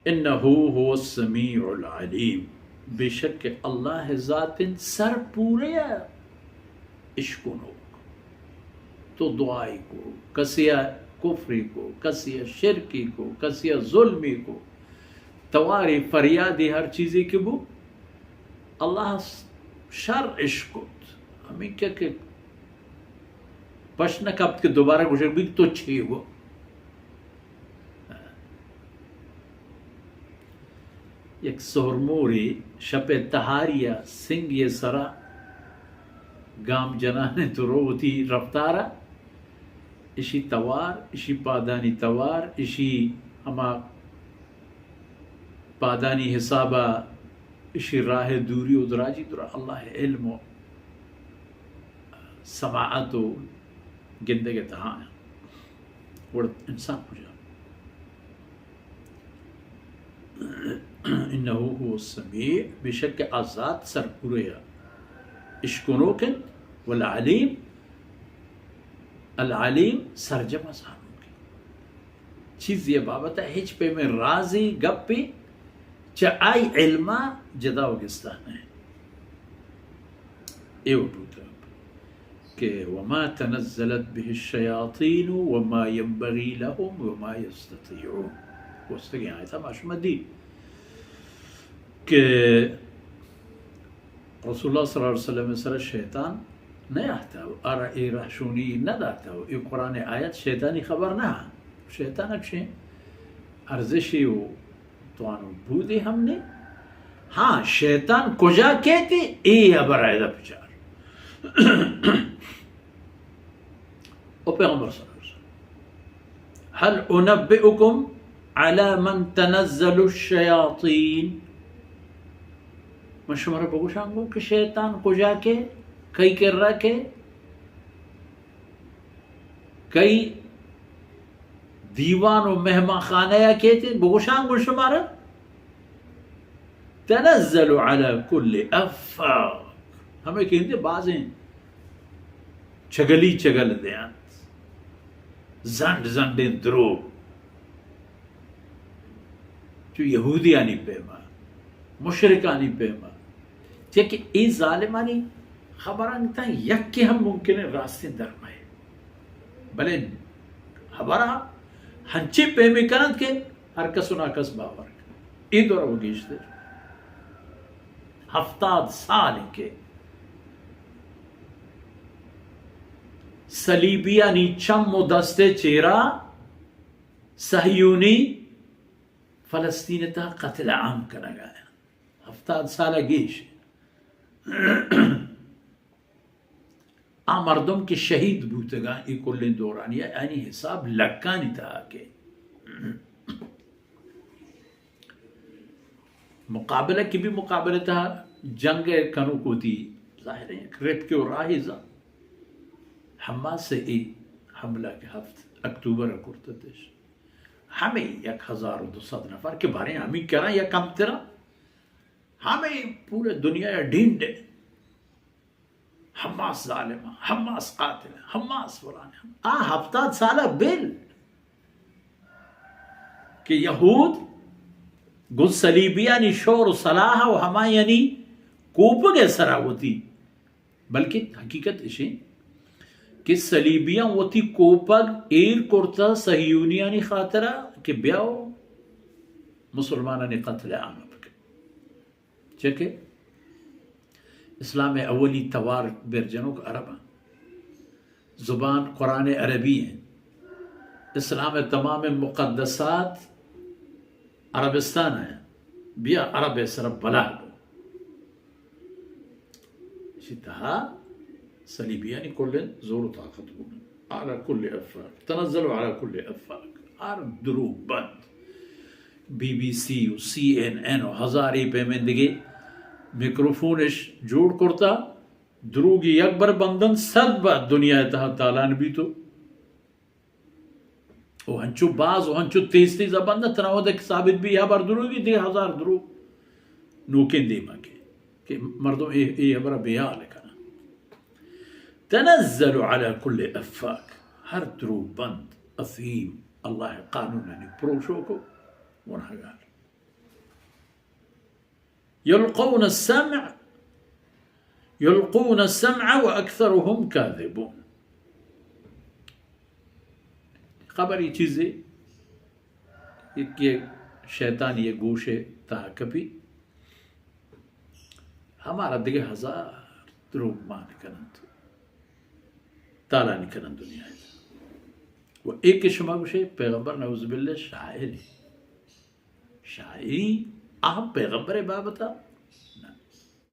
انه هو السمیع العلیم، بے شک اللہ ذات انت سرپورے ءَ اشکنوک۔ تو دعائی کو، کسی ءَ کفری کو، کسی ءَ شرکی کو، کسی ءَ ظلمی کو، تواری فریادی ہر چیزی کہ بو، اللہ شر اشکت۔ ہمیں کیا کہ پش نہ کپت کہ دوبارہ گوشگ بیت تو چی گو۔ یک سہرمورے شپ ءِ تہاری ءَ سنگے ءِ سرا گام جنان ءَ تو رو وتی رفتار ءَ، اشی توار، اشی پادانی توار، اشی ہما پادانی حساب ءَ اشی راہ ءِ دوری و دراجی درا اللہ ءِ علم و سماعت و گندگ ءِ تہا انت۔ گڑا انسان کجا؟ انه هو السمیع، بے شک آ ذات سرپورے ءَ اشکنوک انت، والعلیم، العلیم سرجم ءَ زانوک انت۔ چیزے ءِ بابت ءَ ہچ پیمیں رازے گپے چہ آئی علم ءَ جدا و گستا نہ انت۔ اے وڑ بوتگ کہ وما تنزلت به الشیاطین وما ينبغي لهم وما يستطيعون۔ گوستگیں آیت ءَ ما شما دی کہ رسول اللہ صلی اللہ علیہ وسلم ءِ سر ءَ شیطان نیاتہ و آرا اے رہشونی نہ داتہ و اے قرآن ءِ آیت شیطانی خبر نہ انت۔ شیطان ءَ چشیں ارزشے و توان و بودے ہم نے۔ ہاں، شیطان کجا کیت، اے ہبر ءَ ادا بچار۔ او پیغمبر صلی اللہ علیہ وسلم، هل انبئکم علی من تنزل الشیاطین؟ من شمارا بگوشاں گوں کہ شیطان کجا کے، کئی کرا کے، کئی دیوان و مہمان خانہ یا کیت، بگوشاں گوں شمارا، تنزل علی کل افاک۔ ہمیں کہ ہندے بازیں چگلی چگل دیانت، زنڈ زنڈیں دروگ، چو یہودیانی پیما، مشرکانی پیما، چیا کہ اے ظالمانی خبران تاں یکے ہم ممکن ہے راستیں درمائے، بلے خبرا ہنچیں پیمے کننت کہ ہر کس و ناکس باور کنت۔ اے دور و گیشتر ہفتاد سال انت کہ صلیبیانی چم و دست چیرا صہیونی فلسطین تہا قتل عام کنگا انت۔ ہفتاد سال گیش۔ آ مردم کہ شہید بوتگاں اے کلیں دورانی، آیانی حساب لکانی تہا کہ مقابلہ کہ بی، مقابلہ تہا جنگ کنوک وتی ظاہر ہے یک رپکے و راہی زان۔ حماس اے حملہ کہ ہفت اکتوبر کرتتش، ہمیں یک ہزار و دو سد نفر کہ باریں ہمیں کرا یا کمترا، ہمیں پورے دنیا ڈینڈ ہے۔ حماس ظالم، حماس قاتل، حماس فلان۔ آ ہفتاد سالہ بل کہ یہود گوں صلیبیانی شور و صلاح و ہمایانی کوپگ ء سرا وتی، بلکہ حقیقت اشیں کہ صلیبیاں وتی کوپگ ایر کرتا صہیونیانی خاطرا کہ بیاؤ مسلمانانی قتل عام بکن۔ چہ کہ اسلام ء اولی توار بر جنوک عرب انت۔ زبان قرآن عربی انت۔ اسلام ء تمام مقدسات عربستان ء انت۔ بیا عرب ء سر بلاہ بو۔ اشی تہا صلیبیانی کل زور و طاقت بو۔ علی کل افاک، تنزل علی کل افاک۔ ہر دروگ بند، بی بی سی و سی این این و ہزاری پیمیں دگے میکروفونش جوڑ کرتا، دروگی یک بر بندن، صد بر دنیا تہا تالان بیتو۔ او ہنچو باز و ہنچو تیز تیز بندن، تنا ودا کہ ثابت بی یا بر دروگی دے ہزار دروگ نوکیں دیما کے کہ مردم اے، اے ہبرا بے حال کنا۔ تنزل علی کل افاک، ہر دروگ بند، اثیم، اللہ قانونانی پروشوکو، گناہگار۔ یلقون السمع، یلقون السمع و اکثرهم کاذبون. خبری چیزے، یک، یک شیطانی یک گوشے تہا کپی، ہمارا دگہ ہزار دروگ مان کننت، تالانی کننت دنیا ءَ. و اے کہ شما گوشے پیغمبر نعوذ باللہ شاعرے، شاعری آ پیغمبر بابتا